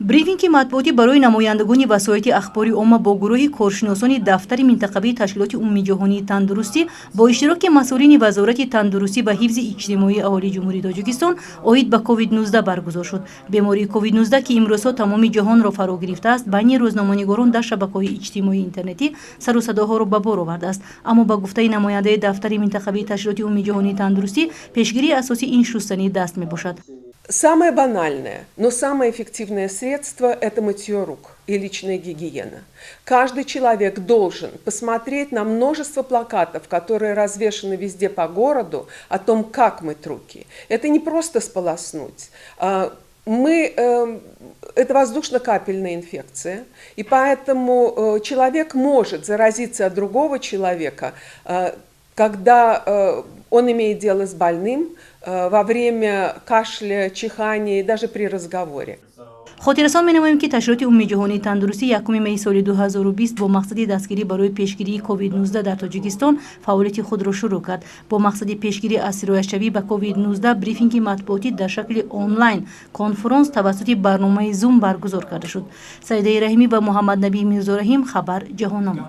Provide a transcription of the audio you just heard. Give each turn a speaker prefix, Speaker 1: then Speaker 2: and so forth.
Speaker 1: Брифинги матбуотӣ барои намояндагони васоити ахбори омма бо гурӯҳи коршиносони дафтари минтақавии Ташкилоти Умумиҷаҳонии тандурустӣ бо иштироки масъулини Вазорати тандурустӣ ва ҳифзи иҷтимоии аҳолии Ҷумҳурии Тоҷикистон оид ба COVID-19 баргузор шуд. Бемории COVID-19, ки имрӯзҳо тамоми ҷаҳонро фаро гирифтааст, байни рӯзноманигорон дар шабакаҳои иҷтимоии интернетӣ сару садоҳоро ба бор овардааст. Аммо ба гуфтаи намояндаи дафтари минтақавии Ташкилоти Умумиҷаҳонии тандурустӣ, пешгирии асосӣ ин шустани даст мебошад.
Speaker 2: Самое банальное, но самое эффективное средство – это мытье рук и личная гигиена. Каждый человек должен посмотреть на множество плакатов, которые развешаны везде по городу, о том, как мыть руки. Это не просто сполоснуть. Это воздушно-капельная инфекция, и поэтому человек может заразиться от другого человека, когда он имеет дело с больным, во время кашля, чихания и даже при разговоре.
Speaker 1: Хотиррасон менамоем, ки Ташкилоти Умумиҷаҳонии тандурустӣ 1 майи соли 2020 бо мақсади дастгирӣ барои пешгирии COVID-19 дар Тоҷикистон фаъолияти худро шурӯъ кард. Бо мақсади пешгирӣ аз сироятшавӣ ба COVID-19 брифинги матбуотӣ дар шакли онлайн конфронс тавассути барномаи Zoom баргузор карда шуд. Саидаи Раҳимӣ ва Муҳаммаднабӣ Мирзораҳим, «Хабар», Ҷаҳоннамо.